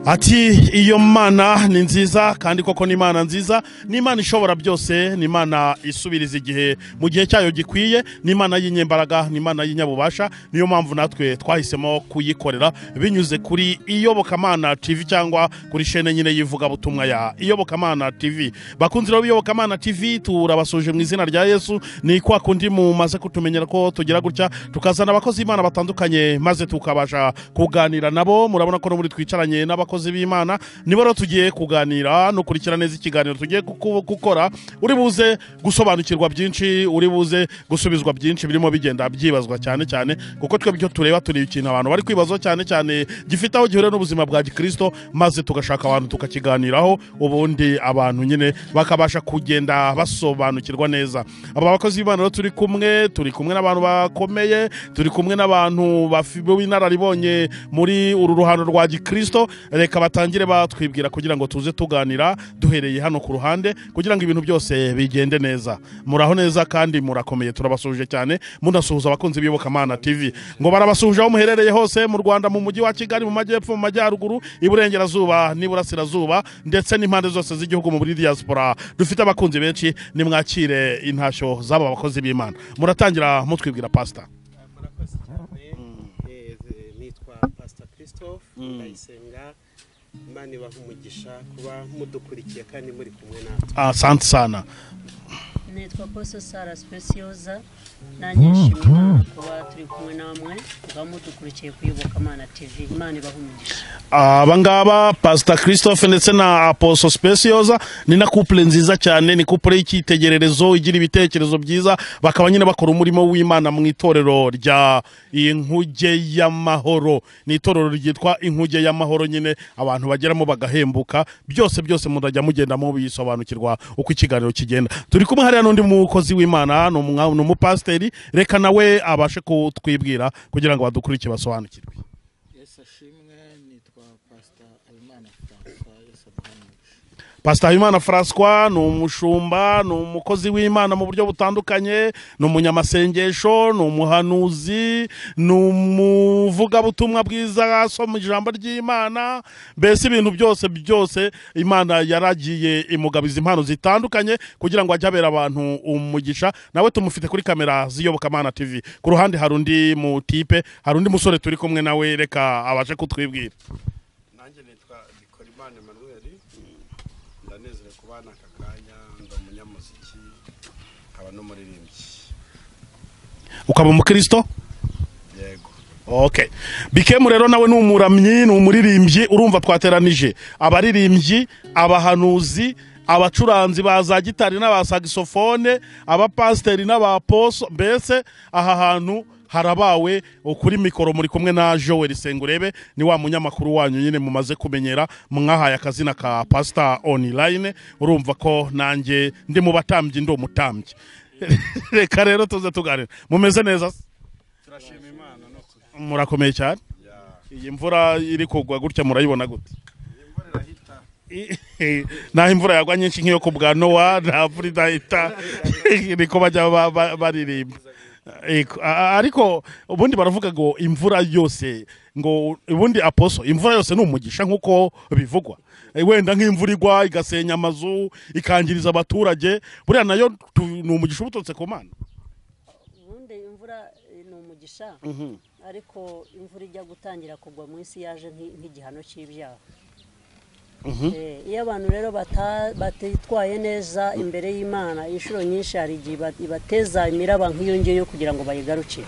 Ati iyo mana ni nziza kandi koko ni Imana nziza, ni Imana ishobora byose, ni Imana isubiriza igihe mu gihe cyayo gikwiye, ni Imana y'inyembaraga, ni Imana y'inyabubasha. Niyo mpamvu natwe twahisemo kuyikorera binyuze kuri Iyobokamana TV cyangwa kuri chaîne nyine yivuga butumwa ya Iyobokamana TV. Bakunzi rero Iyobokamana TV, turabasuje mu izina rya Yesu. Ni kwa kundi mumaze kutumenyera ko tugira gutya tukazana abakozi b'Imana batandukanye maze tukabasha kuganira nabo. Murabona ko no muri twicaranye n'abakozi b'Imana nibo rero tugiye kuganira no kurikira neza ikiganiro tugiye gukora. Uri buze gusobanukirwa byinshi, uri buze gusubizwa byinshi birimo bigenda byibazwa cyane cyane, kuko twe byo tureba turi ikintu abantu bari kwibazo cyane cyane gifite aho gihure n'ubuzima bwa Gikristo, maze tugashaka abantu tukakiganiraho, ubundi abantu nyine bakabasha kugenda basobanukirwa neza. Aba bakozi b'Imana rero turi kumwe n'abantu bakomeye, turi kumwe n'abantu b'inararibonye muri uru ruhando rwa Gikristo. Reka batangire batwibwira kugira ngo tuze tuganira duhereye hano ku ruhande kugira ngo ibintu byose bigende neza. Muraho neza kandi murakomeye, turabasuhuje cyane, munasuhuza abakunzi b'Iyobokamana TV. Ngo barabasuhuje aho muherereye hose mu Rwanda, mu mujyi wa Kigali, mu majyepfo, mu majyaruguru, iburengerazuba n'iburasirazuba, ndetse n'impande zose z'igihugu mu muri diaspora. Dufite abakunzi benshi, nimwakire intashyo z'aba bakozi b'Imana. Muratangira mutwibwira pastor. Murakoze cyane. Nitwa Pastor Christophe Ndayisenga. Imana ibahe umugisha kuba mudukurikiye kandi muri kumwe natwe. Asante sana. Nitwa Apostle Sarah Specioza, nanjye nshimira Imana kuba turi kumwe namwe kuba mudukurikiye ku Iyobokamana TV. Imana ibahe umugisha. Aba ngaba Pastor Christophe ndetse na Apostle Specioza ni na couple nziza cyane, ni couple y'icyitegererezo igira ibitekerezo byiza, bakaba nyine bakora umurimo w'Imana mu itorero rya Inkuge y'Amahoro. Ni itorero ryitwa Inkuge y'Amahoro nyine abantu bageramo bagahembuka, byose byose mudajya mugenda mu bisobanukirwa uko ikiganiro kigenda. Turi kumwe hariya n'undi mukozi w'Imana, ni umupasiteri, reka nawe abashe kutwibwira kugira ngo badukurikiye basobanukirwe. Yesu ashimwe, nitwa Pastor Habimana François. Yesu aduhe umugisha. Pastor Habimana François ni umushumba, ni umukozi w'Imana mu buryo butandukanye, ni umunyamasengesho, ni umuhanuzi, ni umuvugabutumwa bwiza, asoma ijambo ry'Imana, mbese ibintu byose byose Imana yaragiye imugabiza impano zitandukanye kugira ngo ajye abera abantu umugisha. Nawe tumufite kuri kamera z'Iyobokamana TV. Ku ruhande hari undi mutipe, hari undi musore turi kumwe nawe, reka abashe kutwibwira. Nanjye nitwa Bikorimana Emmanuel, ndanezerewe kubana aka kanya, ndi umunyamuziki nkaba n'umuririmbyi. Ukaba umukristo? Yego. Okay. Bikemu rero nawe ni umuramyi, ni umuririmbyi. Urumva twateranije abaririmbyi, abahanuzi, abacuranzi ba za gitari n'aba saxophone, abapasiteri n'abaposo, mbese aha hantu harabawe. Kuri mikoro muri kumwe na Joel Sengurebe, ni wa munyamakuru wanyu nyine mumaze kumenyera, mwahaye akazina ka Pastor Online. Urumva ko nanjye ndi mu batambyi, ndi umutambyi. Reka rero tuze tuganira. Mumeze neza? Turashima Imana no Murakomeye cyane. Iyi mvura iri kugwa gutya murayibona gute? Imvura irahita. Naho imvura yagwa nyinshi nk'iyo ku bwa Nowa, nta mvura idahita, niko bajya baririmba. Ariko ubundi baravuga ngo imvura yose, ngo ubundi aposo, imvura yose ni umugisha nk'uko bivugwa. Wenda nk'imvura igwa igasenya amazu, ikangiriza abaturage, buriya nayo ni umugisha uba uturutse ku Mana. Ubundi imvura ni umugisha, ariko imvura ijya gutangira kugwa mu isi yaje nk'igihano cy'ibyaha. Iyo abantu rero batitwaye neza imbere y'Imana, inshuro nyinshi hari igihe ibateza imiraba nk'iyo ngiyo kugira ngo bayigarukire.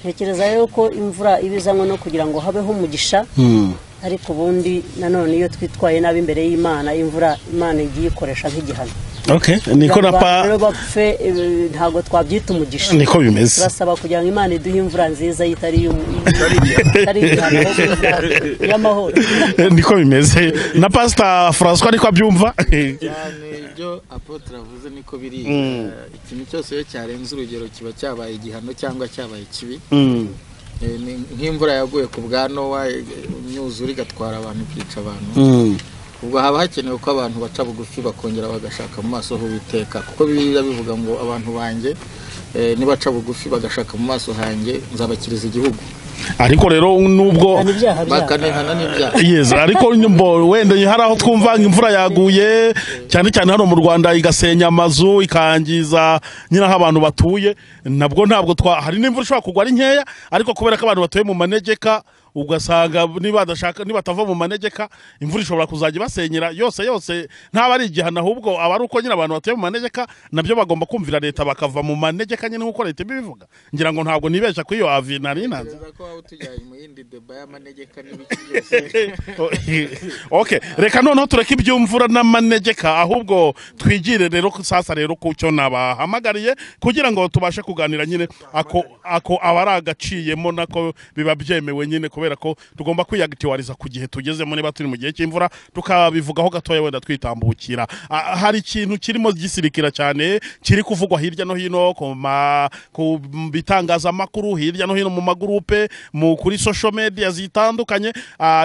Ntekereza rero ko imvura iba izanywe no kugira ngo habeho umugisha, ariko ubundi nanone iyo twitwaye nabi imbere y'Imana, imvura Imana igiye ikoresha nk'igihano. Okay, niko na Abantu pa rero bapfe, ntabwo twabyita umugisha. Niko bimeze. Turasaba kugira ngo Imana iduhe imvura nziza itari igihano, ahubwo imvura y'amahoro. Niko bimeze. Na Pastor François niko abyumva. Cyane, ibyo apôtre avuze niko biri. Ikintu cyose iyo cyarenze urugero kiba cyabaye igihano cyangwa cyabaye kibi. Ni nk'imvura yaguye ku bwa Nowa, imyuzure igatwara abantu, ikica abantu. Ubwo haba hakenewe ko abantu baca bugufi, bakongera bagashaka mu maso h'Uwiteka, kuko Bibiliya bivuga ngo abantu banjye nibaca bugufi bagashaka mu maso hanjye, nzabakiriza igihugu. Ariko rero nubwo Hana ibyaha byabo. Bakanihana n'ibyaha. Yes, ariko mbo wenda hari aho twumva ngo imvura yaguye cyane cyane hano mu Rwanda, igasenya amazu, ikangiza nyine aho abantu batuye, nabwo ntabwo twa hari n'imvura ishobora kugwa ari nkeya, ariko kubera ko abantu batuye mu manegeka, ugasanga niba badashaka, niba batava mu manegeka, imvura ishobora kuzajya ibasenyera yose yose. Ntaba ari igihano, ahubwo aba ari uko nyine abantu batuye mu manegeka nabyo bagomba kumvira leta, bakava mu manegeka nyine nk'uko leta ibivuga. Ngira ngo ntabwo nibeshya kuri iyo avis nari nanze. Ntekereza ko waba utujyanye mu yindi débat y'amanegeka n'ibiki byose. Okay, reka noneho tureke iby'imvura n'amanegeka, ahubwo twigire rero sasa rero ku cyo nabahamagariye kugira ngo tubashe kuganira nyine. Ako aba ari agaciyemo, nako biba byemewe nyine, kubera ko tugomba kwiyagitiwariza ku gihe tugezemo. Niba turi mu gihe cy'imvura, tukabivugaho gatoya wenda twitambukira. Hari ikintu kirimo gisirikira cyane, kiri kuvugwa hirya no hino ku bitangazamakuru, hirya no hino mu magurupe, mu kuri social media zitandukanye.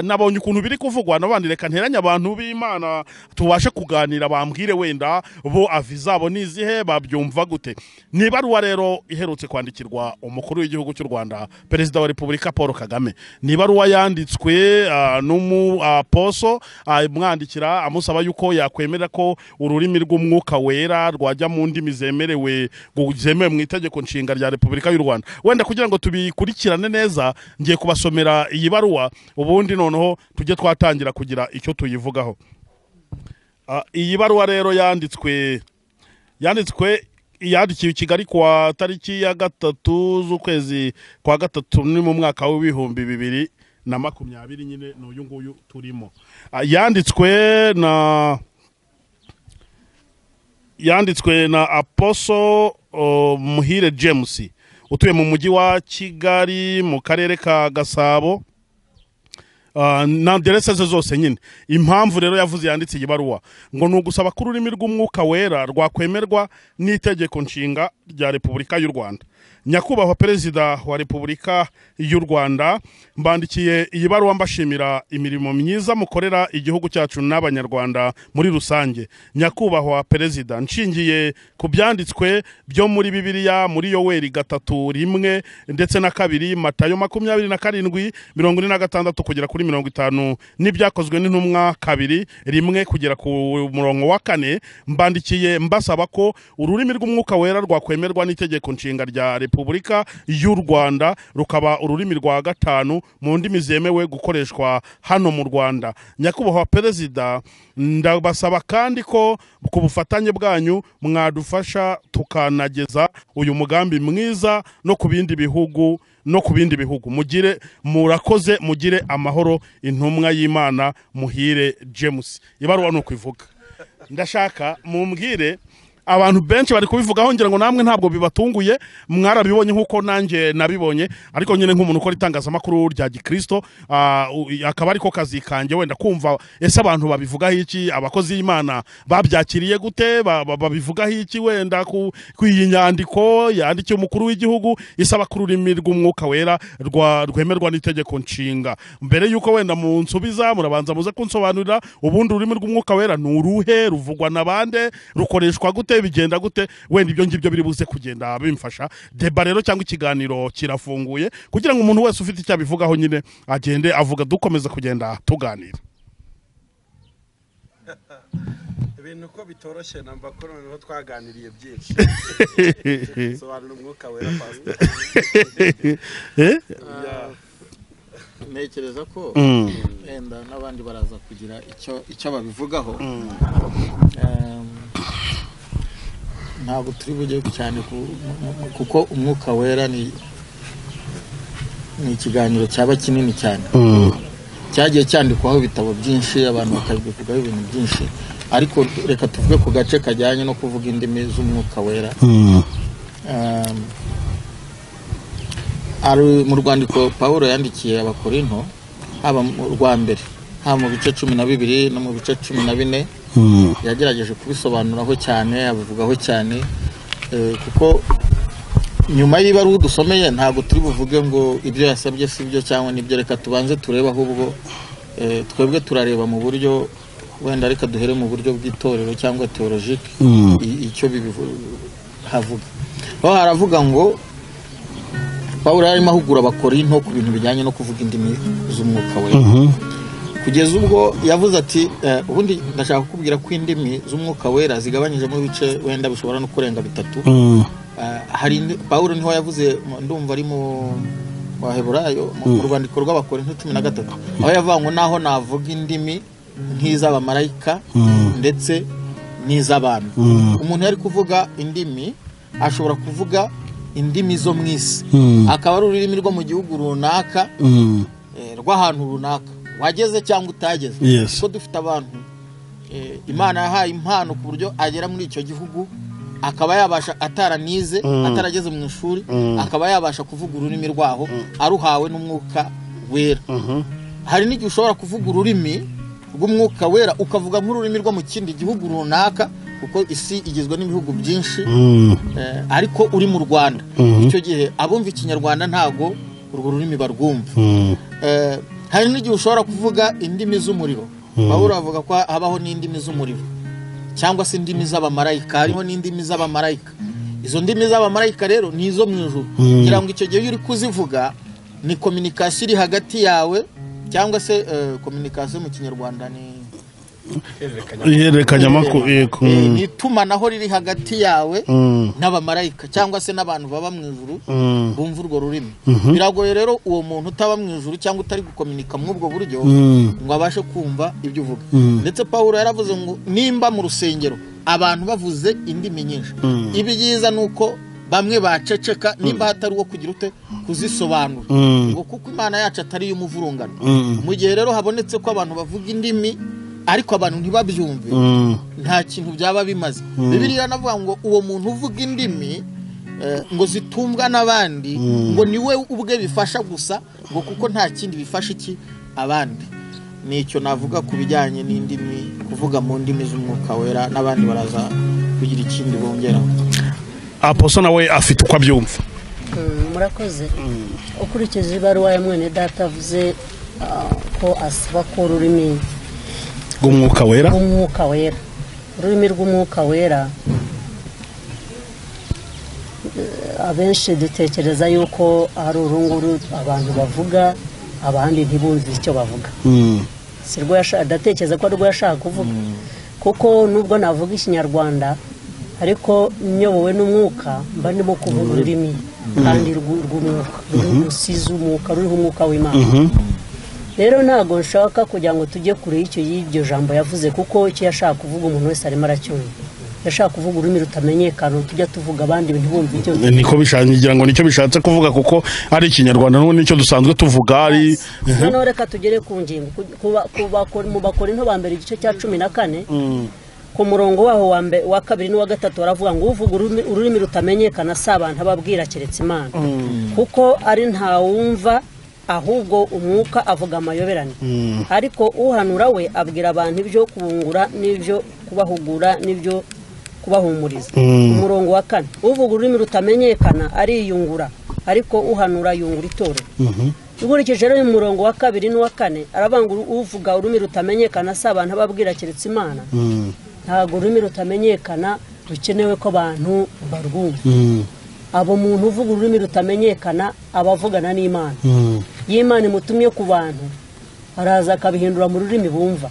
Nabonye ukuntu biri kuvugwa n'abandi, reka nteranye abantu b'Imana tubashe kuganira, bambwire wenda bo avis zabo ni izihe, babyumva gute. Ni ibaruwa rero iherutse kwandikirwa umukuru w'igihugu cy'u Rwanda, Perezida wa Repubulika Paul Kagame. Ni ibaruwa yanditswe n'umu aposo, amwandikira amusaba yuko yakwemera ko ururimi rw'umwuka wera rwajya mu ndimi zemewe mu itegeko nshinga rya Repubulika y'u Rwanda. Wenda kugira ngo tubikurikirane neza, ngiye kubasomera iyi baruwa, ubundi noneho tujye twatangira kugira icyo tuyivugaho. Iyi baruwa rero yanditswe yandikiwe i Kigali kuwa tariki ya 3 z'ukwezi kwa gatatu, ni mu mwaka wa 2020 nyine, ni uyu nguyu turimo. Yanditswe na Apostle Muhire James, utuye mu mujyi wa Kigali, mu karere ka Gasabo, na aderese ze zose nyine. Impamvu rero yavuze yanditse iyi baruwa ngo ni ugusaba ko ururimi rw'umwuka wera rwakwemerwa n'itegeko nshinga rya Repubulika y'u Rwanda. Nyakubahwa Perezida wa Repubulika y'u Rwanda, mbandikiye iyi baruwa mbashimira imirimo myiza mukorera igihugu cyacu n'Abanyarwanda muri rusange. Nyakubahwa Perezida, nshingiye ku byanditswe byo muri Bibiliya muri Yoweri 3:1 ndetse na 2, Matayo 27 46 kugera kuri 50, n'ibyakozwe n'intumwa 2:1 kugera ku murongo wa 4, mbandikiye mbasaba ko ururimi rw'umwuka wera rwakwemerwa n'itegeko nshinga rya Repubulika y'u Rwanda, rukaba ururimi rwa 5 mu ndimi zemewe gukoreshwa hano mu Rwanda. Nyakubahwa Perezida, ndabasaba kandi ko ku bufatanye bwanyu mwadufasha tukanageza uyu mugambi mwiza no ku bindi bihugu mugire murakoze, mugire amahoro. Intumwa y'Imana Muhire James. Ibaruwa nuko ivuga. Ndashaka mumbwire, abantu benshi bari kubivugaho, ngira ngo namwe ntabwo bibatunguye, mwarabibonye nkuko nanjye nabibonye, ariko nyine nk'umuntu ukora itangazamakuru rya Gikristo, akaba ariko kazi kanjye wenda kumva ese abantu babivugaho iki, abakozi y'Imana babyakiriye gute, babivugaho iki wenda ku iyi nyandiko yandikiye umukuru w'igihugu isaba ku rurimi rw'umwuka wera rwemerwa n'itegeko nshinga. Mbere yuko wenda munsubiza, murabanza muze kunsobanurira ubundi ururimi rw'umwuka wera ni uruhe, ruvugwa na bande, rukoreshwa gute, bigenda gute, wenda ibyo ngibyo biri buze kugenda bimfasha. Deba rero cyangwa ikiganiro kirafunguye kugira ngo umuntu wese ufite icyo abivugaho nyine agende avuga, dukomeza kugenda tuganira. Ibintu ko bitoroshye namba ko noneho twaganiriye byinshi. Sobanura umwuka wera pastor. Ntekereza ko wenda n'abandi baraza kugira icyo babivugaho. Ntabwo turi bujye cyane kuko umwuka wera ni ikiganiro cyaba kinini cyane, cyagiye cyandikwaho ibitabo byinshi, abantu bakabivugaho ibintu byinshi, ariko reka tuvuge ku gace kajyanye no kuvuga indimi z'umwuka wera. Ari mu rwandiko Paulo yandikiye Abakorinto, haba mu rwa mbere, haba mu bice 12 no mu bice 14, yagerageje kubisobanuraho cyane, abivugaho cyane, kuko nyuma y'ibaruwa dusomeye ntabwo turi buvuge ngo ibyo yasabye si byo cyangwa nibyo, reka tubanze turebe, ahubwo twebwe turareba mu buryo wenda reka duhere mu buryo bw'itorero cyangwa theologique icyo havuga. Aho haravuga ngo Paulo yarimo ahugura Abakorinto ku bintu bijyanye no kuvuga indimi z'umwuka wera. Kugeza ubwo yavuze ati ubundi ndashaka kukubwira ko indimi z'umwuka wera zigabanyijemo ibice wenda bishobora no kurenga 3. Hari Paulo niho yavuze, ndumva ari mu Baheburayo mu rwandiko rw'Abakorinto 13, aho yavuga ngo naho navuga indimi nk'iz'abamarayika ndetse n'iz'abantu. Umuntu yari kuvuga indimi ashobora kuvuga indimi zo mu isi, akaba ari ururimi rwo mu gihugu runaka, rw'ahantu runaka wageze cyangwa utageze. Kuko dufite abantu Imana yahaye impano ku buryo agera muri icyo gihugu akaba yabasha ataranize, atarageze mu ishuri, akaba yabasha kuvuga ururimi rwaho aruhawe n'umwuka wera. Hari n'igihe ushobora kuvuga ururimi rw'umwuka wera ukavuga nk'ururimi rwo mu kindi gihugu runaka, kuko isi igizwe n'ibihugu byinshi, ariko uri mu Rwanda. Icyo gihe abumva ikinyarwanda ntago urwo rurimi barwumva. Hari n'igihe ushobora kuvuga indimi z'umuriro. Pawulo avuga ko habaho n'indimi z'umuriro cyangwa se indimi z'abamarayika, hariho n'indimi z'abamarayika. Izo ndimi z'abamarayika rero ni izo mu ijuru. Kugira ngo icyo gihe uri kuzivuga ni communication iri hagati yawe, cyangwa se communication mu kinyarwanda ni ihererekanyamakuru, ni itumanaho riri hagati yawe n'abamarayika cyangwa se n'abantu baba mu ijuru bumva urwo rurimi. Biragoye rero uwo muntu utaba mu ijuru cyangwa utari gukominika muri ubwo buryo ngo abashe kumva ibyo uvuga. Ndetse Paulo yaravuze ngo nimba mu rusengero abantu bavuze indimi nyinshi, ibyiza nuko bamwe baceceka nimba hatari uwo kugira ute kuzisobanura, ngo kuko Imana yacu atari y'umuvurungano. Mu gihe rero habonetse ko abantu bavuga indimi ariko abantu ntibabyumve, nta kintu byaba bimaze. Bibiliya navuga ngo uwo muntu uvuga indimi ngo zitumbwa n'abandi, ngo niwe ubwe bifasha gusa, ngo kuko nta kindi bifasha iki abandi. Nicyo navuga ku bijyanye n'indimi, kuvuga mu ndimi z'umwuka wera, n'abandi baraza kugira ikindi bongeraho. Aposo nawe afite uko abyumva. Murakoze. Ukurikije ibaruwa ya mwene data avuze ko asaba ko ururimi rw'umwuka wera, ururimi rw'umwuka wera, abenshi dutekereza yuko ari urunguru abantu bavuga abandi ntibumve icyo bavuga. Si rwo adatekereza ko rwo yashaka kuvuga, kuko nubwo navuga ikinyarwanda ariko nyobowe n'umwuka mba ndimo kuvuga ururimi kandi rw'umwuka rusize umwuka, ruriho umwuka w'Imana. Rero ntabwo nshaka kugira ngo tujye kure y'iryo jambo yavuze, kuko icyo yashaka kuvuga umuntu wese arimo aracyumva. Yashaka kuvuga ururimi rutamenyekana tujya tuvuga abandi ntibumve icyo niko bishangira ngo nicyo bishatse kuvuga, kuko ari ikinyarwanda n'ubu nicyo dusanzwe tuvuga ari. Noneho reka tugere ku ngingo. Mu Bakorinto ba mbere igice cya 14 ku murongo waho wa kabiri n'uwa gatatu baravuga ngo uvuga ururimi rutamenyekana si abantu ababwira keretse Imana, kuko ari ntawumva ahubwo umwuka avuga amayoberane. Ariko uhanura we abwira abantu ibyo kubungura n'ibyo kubahugura n'ibyo kubahumuriza. Umurongo wa 4, uvuga ururimi rutamenyekana ariyungura, ariko uhanura yungura itorero. Ukurikije rero umurongo wa 2 n'uwa 4 arabanga uvuga ururimi rutamenyekana si abantu ababwira keretse Imana. Ntabwo ururimi rutamenyekana rukenewe ko abantu barwumva. Abo muntu uvuga ururimi rutamenyekana abavugana n'Imana. Y'Imana imutumye ku bantu araza akabihindura mu rurimi bumva,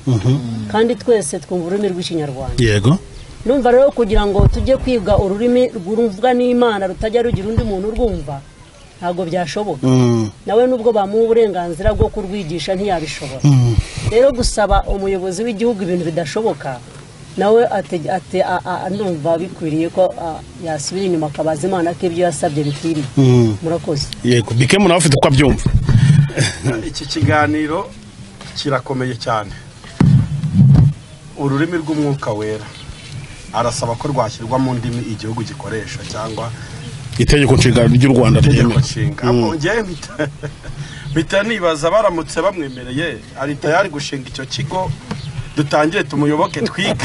kandi twese twumva ururimi rw'ikinyarwanda. Yego. Numva rero kugira ngo tujye kwiga ururimi rwumvwa n'Imana rutajya rugira undi muntu urwumva ntabwo byashoboka. Nawe nubwo bamuha uburenganzira bwo kurwigisha ntiyabishobora. Rero gusaba umuyobozi w'igihugu ibintu bidashoboka nawe ndumva bikwiriye ko yasubira inyuma akabaza Imana ko ibyo yasabye bikwiriye. Murakoze. Yego, bikemu nawe afite uko abyumva. Iki kiganiro kirakomeye cyane. Ururimi rw'umwuka wera arasaba ko rwashyirwa mu ndimi igihugu gikoresha cyangwa itegeko nshinga ry'u Rwanda ryemera. Mpita nibaza baramutse bamwemereye ari tayari gushinga icyo kigo, dutangire tumuyoboke twige.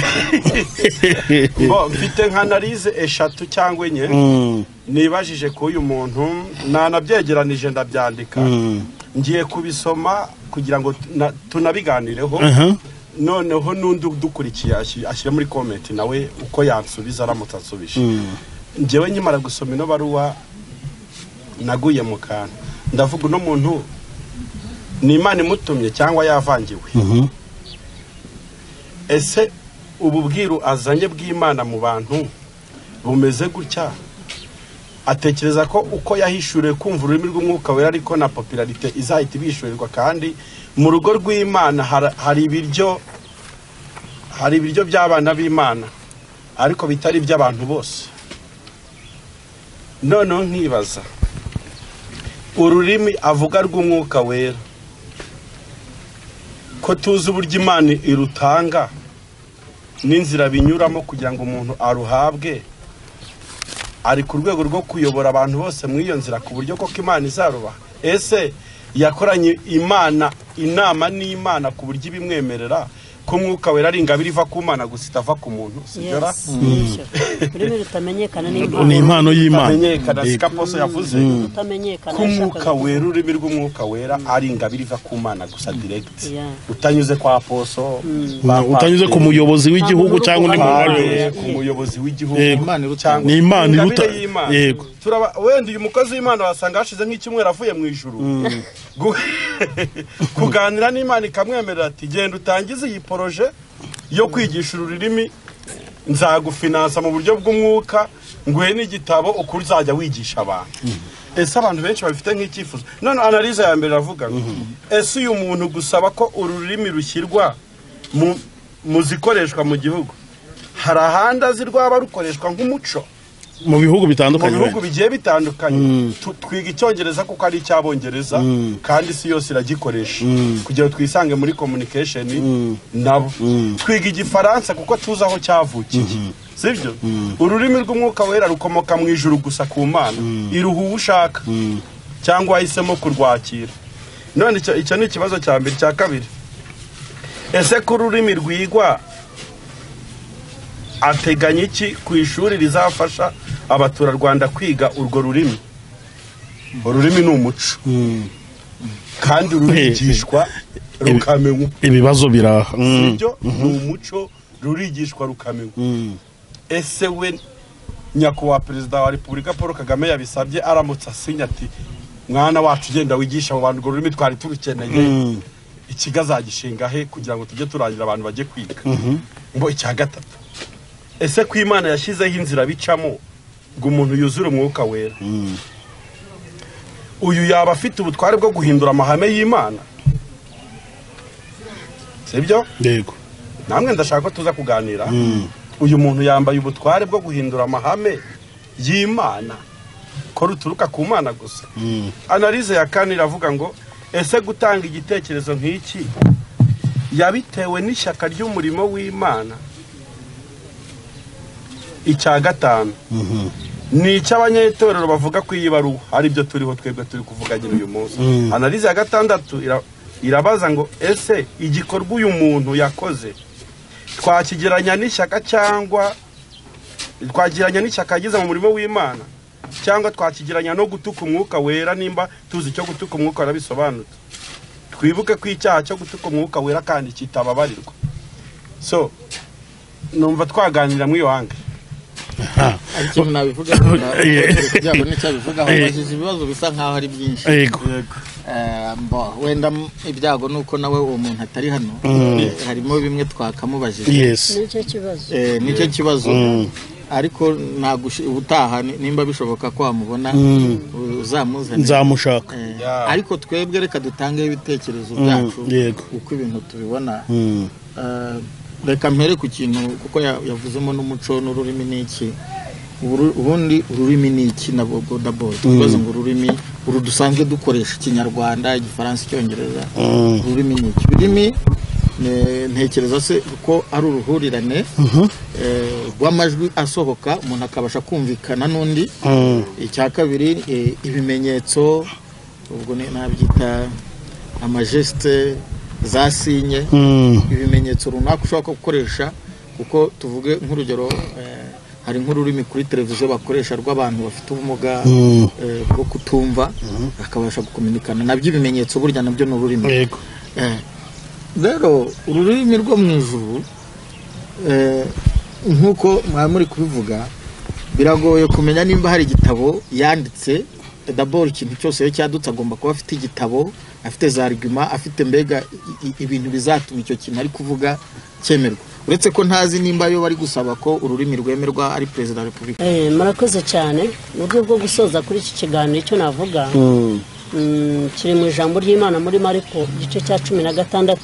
Bo mfite nka analize 3 cyangwa 4 nibajije ko uyu muntu nanabyegeranije ndabyandika, ngiye kubisoma kugira ngo tunabiganireho. Noneho n'undi udukurikiye ashyira muri comment nawe uko yansubiza aramutse ansubije. Njyewe nkimara gusoma ino baruwa naguye mu kantu, ndavuga uno muntu ni Imana imutumye cyangwa yavangiwe. Ese ubu bwiru azanye bw'Imana mu bantu bumeze gutya, atekereza ko uko yahishuriwe kumva ururimi rw'umwuka wera ariko na popularité izahita ibishurirwa, kandi mu rugo rw'Imana hari ibiryo by'abana b'Imana ariko bitari iby'abantu bose. Noneho nkibaza ururimi avuga rw'umwuka wera ko tuzi uburyo Imana irutanga n'inzira binyuramo kugira ngo umuntu aruhabwe, ari ku rwego rwo kuyobora abantu bose muri iyo nzira ku buryo koko Imana izarubaha. Ese yakoranye Imana inama n'Imana ku buryo ibimwemerera ko umwuka wera ari ingabire iva ku Mana gusa itava ku muntu? Sibyo? Ururimi rutamenyekana ni impano y'Imana. Rutamenyekana sikaposo yavuze ko umwuka wera, ururimi rw'umwuka wera ari ingabire iva ku Mana gusa direct, utanyuze kwa aposo, utanyuze ku muyobozi w'igihugu cyangwa undi muntu, ku muyobozi w'igihugu cyangwa ni Imana iruta. Yego. Turaba wenda uyu mukozi w'Imana wasanga hashize nk'icyumweru avuye mu ijuru kuganira n'Imana ikamwemerera ati genda utangize iyi projet yo kwigisha ururimi, nzagufinansa mu buryo bw'umwuka, nguhe n'igitabo uko uzajya wigisha abantu. Ese abantu benshi babifite nk'icyifuzo. None analize ya mbere aravuga ngo ese uyu muntu gusaba ko ururimi rushyirwa mu zikoreshwa mu gihugu, hari ahandi azi rwaba rukoreshwa nk'umuco mu bihugu bitandukanye, mu bihugu bigiye bitandukanye. Twiga icyongereza kuko ari icyabongereza kandi isi yose iragikoresha kugira ngo twisange muri communication nabo. Twiga igifaransa kuko tuzi aho cyavukiye, sibyo? Ururimi rw'umwuka wera rukomoka mu ijuru gusa ku Mana, iruha uwo ushaka cyangwa wahisemo kurwakira. None icyo ni ikibazo cya mbere. Cya kabiri, ese ko ururimi rwigwa ateganya iki ku ishuri rizafasha abaturarwanda kwiga urwo rurimi? Ururimi ni umuco kandi rurigishwa rukamenywa. Ibibazo biraha. Sibyo, ni umuco rurigishwa rukamenywa. Ese we nyakubahwa Perezida wa Repubulika Paul Kagame yabisabye, aramutse asinya ati mwana wacu ugenda wigisha abo bantu urwo rurimi twari turukeneye, ikigo azagishinga he kugira ngo tujye turangira abantu bajye kwiga? Ngo icya gatatu, ese ko Imana yashyizeho inzira bicamo ngo umuntu yuzure umwuka wera, uyu yaba afite ubutware bwo guhindura amahame y'Imana? Sibyo? Yego. Namwe ndashaka ko tuza kuganira. Uyu muntu yambaye ubutware bwo guhindura amahame y'Imana ko ruturuka ku Mana gusa. Analyse ya kane iravuga ngo ese gutanga igitekerezo nk'iki yabitewe n'ishyaka ry'umurimo w'Imana? Icya gatanu ni icy'abanyetorero bavuga ko iyi baruwa ari byo turiho twebwe turi kuvuga uyu munsi. Analyse ya gatandatu irabaza ngo ese igikorwa uyu muntu yakoze twakigeranya n'ishyaka cyangwa twageranya n'ishyaka yagize mu murimo w'Imana, cyangwa twakigeranya no gutuka umwuka wera? Nimba tuzi icyo gutuka umwuka wera bisobanutse, twibuke ko icyaha cyo gutuka umwuka wera kandi kitababarirwa. So numva twaganira muri iyo hange. Ikintu nabivuga byabo n'icyabivugaho, abajije ibibazo bisa nkaho ari byinshi. Yego. Wenda ibyago nuko nawe uwo muntu atari hano, harimo bimwe twakamubajije. Yes. Nicyo kibazo. Nicyo kibazo. Ariko ubutaha nimba bishoboka ko wamubona uzamuzane, nzamushaka. Ariko twebwe reka dutange ibitekerezo byacu uko ibintu tubibona. Reka mpere ku kintu kuko yavuzemo n'umuco n'ururimi n'iki. Ubundi ururimi ni iki? Nabwo tubaze ngo ururimi uru dusanzwe dukoresha, Ikinyarwanda, Igifaransa, Icyongereza, ururimi ni iki? Ururimi ntekereza se ko ari uruhurirane rw'amajwi asohoka umuntu akabasha kumvikana n'undi. Icya kabiri, ibimenyetso, ubwo nabyita amageste, za sinye, ibimenyetso runaka ushobora gukoresha. Kuko tuvuge nk'urugero, hari nk'ururimi kuri televiziyo bakoresha rw'abantu bafite ubumuga bwo kutumva, bakabasha gukominikana nabyo, ibimenyetso burya nabyo ni ururimi. Rero ururimi rwo mu ijuru, nk'uko mwari muri kubivuga, biragoye kumenya nimba hari igitabo yanditse. D'abord ikintu cyose iyo cyadutse agomba kuba afite igitabo, afite za argument, afite mbega ibintu bizatuma icyo kintu ari kuvuga cyemerwa. Uretse ko ntazi nimba yo bari gusaba ko ururimi rwemerwa ari Perezida wa Repubulika. Murakoze cyane. Mu buryo bwo gusoza kuri iki kiganiro, icyo navuga kiri mu ijambo ry'Imana muri Mariko igice cya 16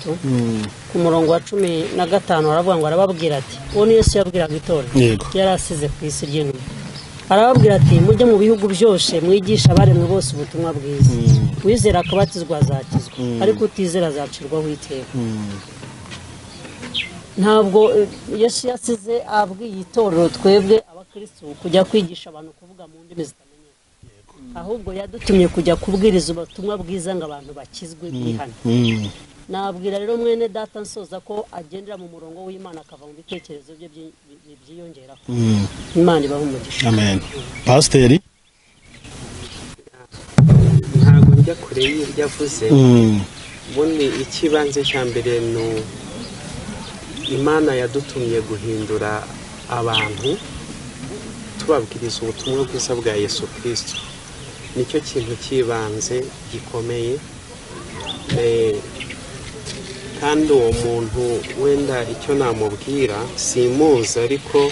ku murongo wa 15, aravuga ngo arababwira ati, uwo ni Yesu yabwiraga itorero yari asize ku isi ry'intumwa, arababwira ati mujye mu bihugu byose mwigisha abaremwe bose ubutumwa bwiza, wizera akabatizwa azakizwa, ariko utizera azacirwaho iteka. Ntabwo Yesu yasize abwiye itorero twebwe abakristo kujya kwigisha abantu kuvuga mu ndimi zitamenyekana, ahubwo yadutumye kujya kubwiriza ubutumwa bwiza ngo abantu bakizwe bihane. Nabwira rero mwene data nsoza ko agendera mu murongo w'Imana akava mu bitekerezo bye byiyongeraho. Imana ibahe umugisha. Amen. Pasiteri, ntabwo njya kure y'ibyo avuze. Ubundi ikibanze cya mbere ni Imana yadutumye guhindura abantu tubabwiriza ubutumwa bwiza bwa Yesu Kristo. Nicyo kintu cy'ibanze gikomeye. Kandi uwo muntu wenda icyo namubwira simuzi, ariko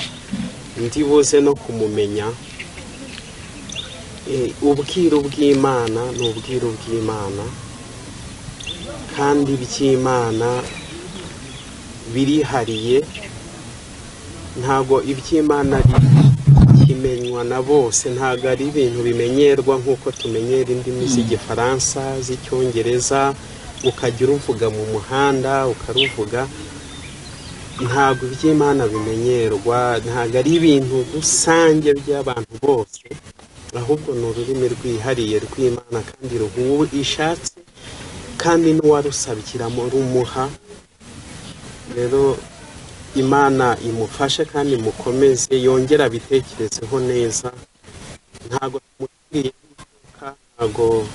ndibuze no kumumenya. Ubwiru bw'Imana ni ubwiru bw'Imana, kandi iby'Imana birihariye. Ntabwo iby'Imana bimenywa na bose, ntabwo ari ibintu bimenyerwa nk'uko tumenyera indimi z'Igifaransa, z'Icyongereza, ukajya uruvuga mu muhanda ukaruvuga. Ntabwo iby'Imana bimenyerwa, ntabwo ari ibintu rusange by'abantu bose, ahubwo ni ururimi rwihariye rw'Imana kandi ruhuwe ishatse, kandi n'uwarusabikiramo rumuha. Rero Imana imufashe kandi imukomeze, yongera abitekerezeho neza. Ntabwo tumubwiye, Ntabwo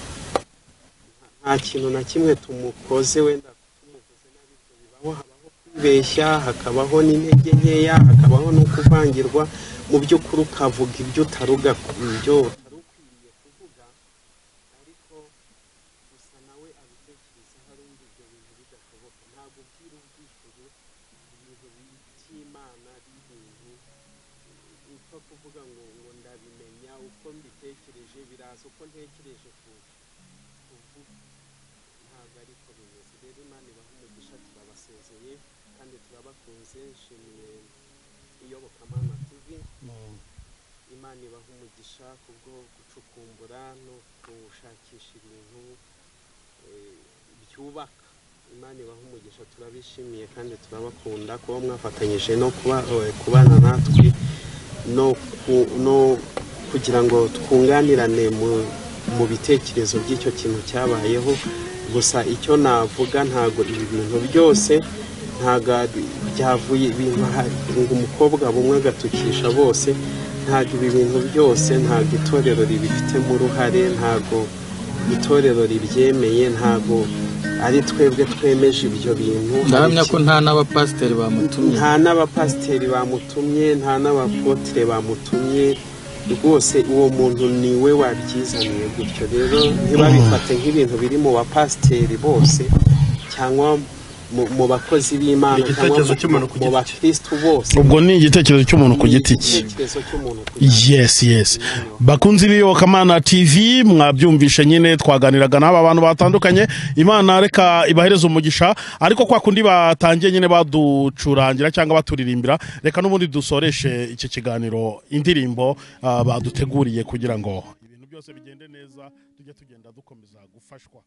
nta kintu na kimwe tumukoze, wenda tumuvuze nabi, ibyo bibaho. Habaho kwibeshya, hakabaho n'intege nkeya, hakabaho no kuvangirwa. Mu by'ukuri ukavuga ibyo utari ukwiriye kuvuga, ariko gusa nawe abitekereza harumva ibyo bintu bidashoboka. Ntabwo ubwira ubw'ijuru ibintu by'Imana ari ibintu upfa kuvuga ngo ndabimenya uko mbitekereje, biraza uko ntekereje kuvuga, ntabwo ariko bimeze. Rero Imana ibaha umugisha, turabasezeye kandi turabakunze. Nshimiye Iyobokamana TV, Imana ibaha umugisha kubwo gucukumbura no gushakisha ibintu byubaka. Imana ibaha umugisha, turabishimiye kandi turabakunda kuba mwafatanyije no kubana natwe no kugira ngo twunganirane mu bitekerezo by'icyo kintu cyabayeho. Gusa icyo navuga, ntago ibi bintu byose ntago byavuye ibintu ngo umukobwa bumwe agatukisha bose, ntago ibi bintu byose, ntago itorero ribifitemo uruhare, ntago itorero ribyemeye, ntago ari twebwe twemeje ibyo bintu. Ndahamya ko nta n'abapasiteri bamutumye, nta n'abapasiteri bamutumye, nta n'abapotre bamutumye. Rwose uwo muntu niwe wabyizaniye gutyo. Rero ntibabifate nk'ibintu biri mu bapasiteri bose cyangwa mu bakozi b'Imana cyangwa mu bakristo bose. Ubwo ni igitekerezo cy'umuntu ku giti cye. Yes, yes. Bakunzi b'Iyobokamana TV, mwabyumvishe nyine, twaganiraga n'aba bantu batandukanye. Imana reka ibahereze umugisha, ariko kwa kundi batangiye nyine baducurangira cyangwa baturirimbira, reka n'ubundi dusoreshe iki kiganiro indirimbo baduteguriye kugira ngo ibintu byose bigende neza, tujye tugenda dukomeza gufashwa.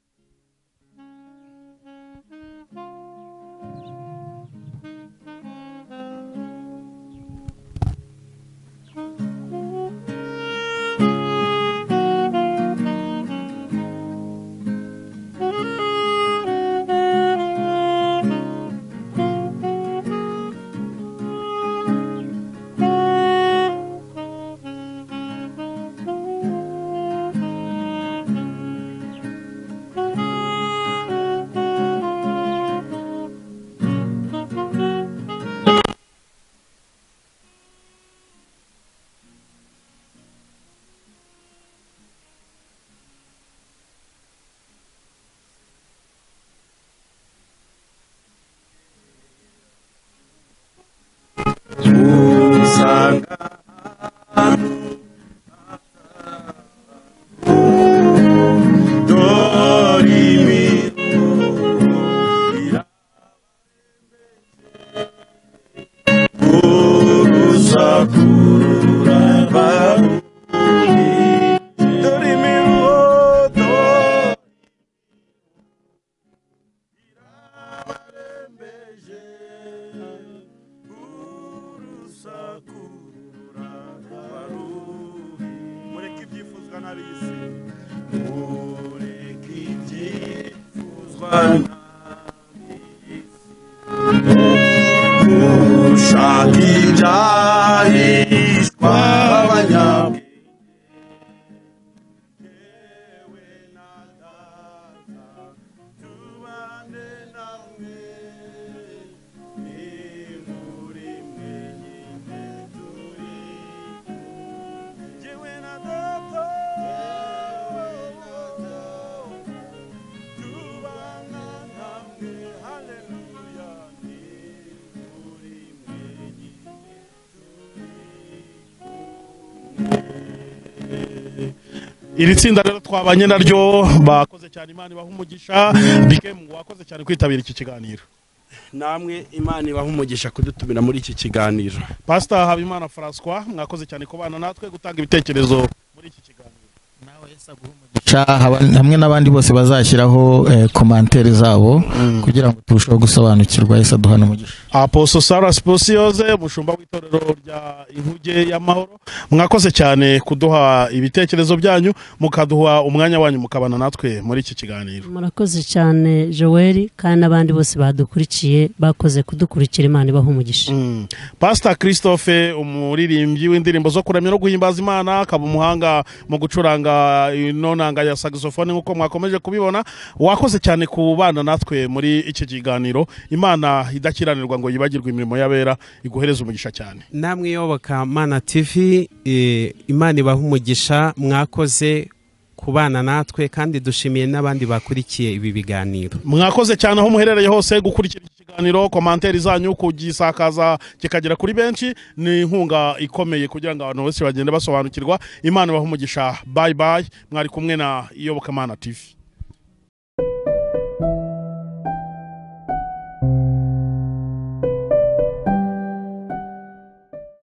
Iri tsinda rero twabanye naryo bakoze cyane, Imana ibaha umugisha. Bikemu, wakoze cyane kwitabira iki kiganiro. Namwe Imana ibaha umugisha kudutumira muri iki kiganiro. Pastor Habimana François, mwakoze cyane kubana natwe gutanga ibitekerezo muri iki kiganiro. Nawe Yesu aguhe umugisha hamwe n'abandi bose bazashyiraho commentaire zabo kugira ngo turusheho gusobanukirwa. Yesu aduhane umugisha. Apostle Sarah Sposiose, umushumba w'itorero rya Inkuge y'Amahoro, mwakoze cyane kuduha ibitekerezo byanyu, mukaduha umwanya wanyu, mukabana natwe muri iki kiganiro. Murakoze cyane Joel, kandi n'abandi bose badukurikiye bakoze kudukurikira. Imana ibahe umugisha. Pastor Christophe, umuririmbyi w'indirimbo zo kuramya no guhimbaza Imana, akaba umuhanga mu gucuranga gucuranga ino nanga ya saxophone nk'uko mwakomeje kubibona. Wakoze cyane kubana natwe muri iki kiganiro. Imana idakiranirwa ngo yibagirwe imirimo y'abera, iguhereze umugisha cyane. Namwe Iyobokamana TV, Imana ibaha umugisha, mwakoze kubana natwe kandi dushimiye n'abandi bakurikiye ibi biganiro. Mwakoze cyane aho muherereye hose gukurikira iki kiganiro, komanteri zanyu kugisakaza kikagera kuri benshi ni inkunga ikomeye kugira ngo abantu bose bagende basobanukirwa. Imana ibahe umugisha. Bye bye. Mwari kumwe na Iyobokamana TV.